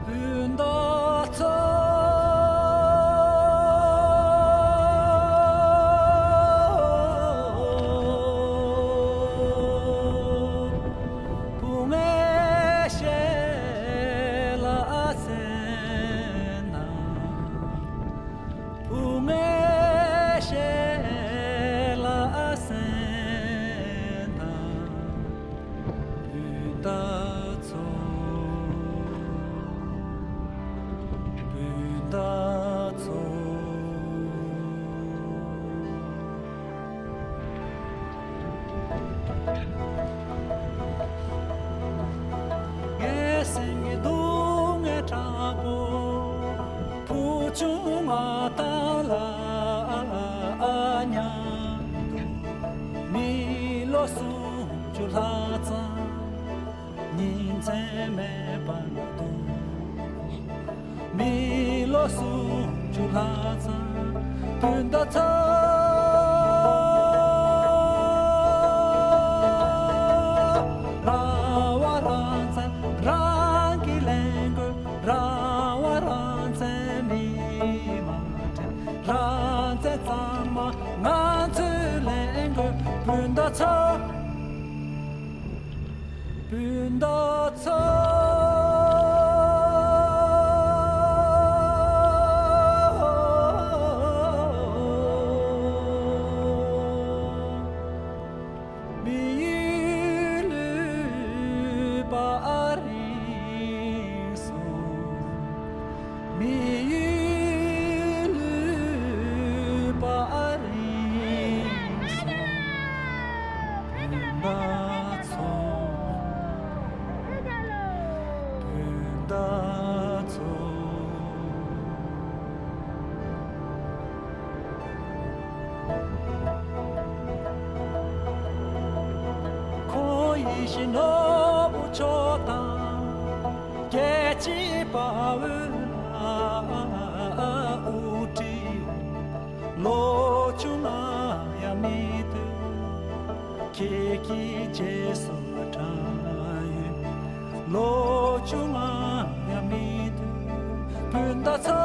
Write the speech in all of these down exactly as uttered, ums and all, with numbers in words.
སྤུན་ཟླ་ཚོ། བུ་ངའི་ཞལ་ལ་གཟན་དང་། བུ་ངའི་ཞལ་ལ་གཟན་དང་། སྤུན་ཟླ་ཚོ། སྤུན་ཟླ་ཚོ། ངའི་སེམས་ཀྱི་སྡུག་བསྔལ་དྲག་པོ། བུ་ཆུང་ང་དང་ལ་མཉམ་དུ། མི་ལོ་སུམ་ཅུ་ལྷག་ཙམ། ཉིན་མཚན་མེད་པར་འདུག་མི་ལོ་སུམ་ཅུ་ལྷག་ཙམ། སྤུན་ཟླ་ཚོ། རང་དབང་རང་བཙན་རང་གིས་ལེན་དགོས། རང་དབང་རང་བཙན་མི་མང་འཕྲད། རང་བཙན་གཙང་མ་ང་ཚོས་ལེན་དགོས། སྤུན་ཟླ་ཚོ། སྤུན་ཟླ་ཚོ། མི་ཡུལ་ལུས་པ་རིང་སོང་། མི་ཡུལ་ལུས་པ་རིང་སོང་། སྤུན་ཟླ་ཚོ། སྤུན་ཟླ་ཚོ། ཁོང་ཡིད་བཞིན་ནོར་བུ་མཆོག་དང་། རྒྱལ་གཅེས་དཔའ་བོ་ལ་དབུ་ཁྲིད། ལོ་བཅོ་ལྔ་ཡང་མི་འདུག་ཁྱེད་ཀྱི་རྗེས་སུ་འབྲང་ཡོད། ལོ་བཅོ་ལྔ་ཡང་མི་འདུག་སྤུན་ཟླ་ཚོ།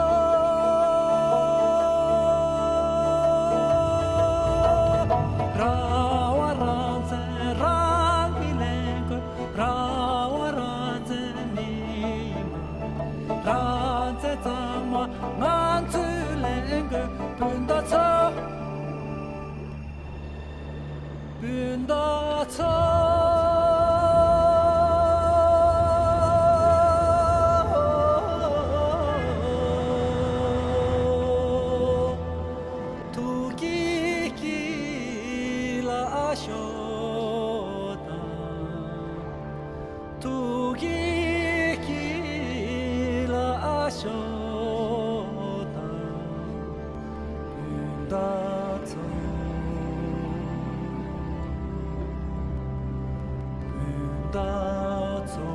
རང་དབང་རང་བཙན་རང་གིས་ལེན་དགོས། རང་དབང་རང་བཙན་མི་མང་། རང་བཙན་གཙང་མ་ང་ཚོས་ལེན་དགོས། སྤུན་ཟླ་ཚོ། སྤུན་ཟླ་ཚོ། ཐུགས་ཀྱི་དཀྱིལ་ལ་ཤོག་དང་། ཐུགས་ཀྱི་དཀྱིལ་ལ་ཤོག་དང་། སྤུན་ཟླ་ཚོ། སྤུན་ཟླ་ཚོ།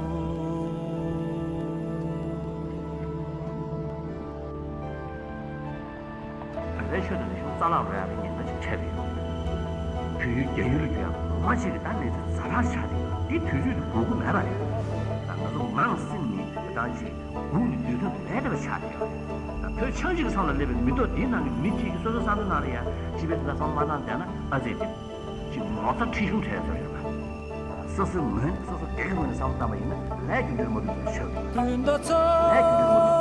བོད་པའི་ཆོས་དང་རིག་གཞུང་རྩ་བརླག་འགྲོ་ཡག་གི་ཉེན་ཁ་ཅིག་འཕྲད་པ་ཡོད། བོད་ཡུལ་རྒྱ་ཡུལ་ལ་འགྱུར་ཡག་ངོ་མ་ཅིག་གི་ད་གནས་ཚུལ་ཛ་དྲག་ཆགས་བསྡད་ཡོད། འདི་དུས་ཚོད་དེ་འགོར་གི་མེད་པ་རེད། ད་ང་ཚོ་མང་སེམས་ནས་ད་ཅིག་སྒུག་ནས་སྡོད་ཐབས་མེད་བསྡད་པ་ཆགས་བསྡད་ཡོད། ད་བོད་ཆབ་སྲིད་ཀྱི་མཚམས་ལ་སླེབས་པའི་མི་ཐོག་འདིའི་ནང་གི་མི་གཅིག་གིས་སོ་སོའི་བསམ་བློ་ནང་ལ་ཡ་སྤྱི་པའི་དེ་འདྲ་བསམ་བློ་མ་བཏང་བསྡད་ན་ཨ་ཙི་དེ། ཅིག་ངོ་ཚ་ཁྲེལ་གཞུང་བྲལ་ཚར་ཡོད་པ། སོ་སོའི་ངོས་ནས་སོ་སོ་སྐད་ཀྱི་ངོས་ནས་བསམ་བློ་བཏང་བ་ཡིན་ན་ལས་རྒྱུ་འབྲས་མ་ཐུབ་པའི་ཆོས་རེད། སྤུན་ཟླ་ཚོ། ལས་རྒྱུ་འབྲས་མ་ཐུབ་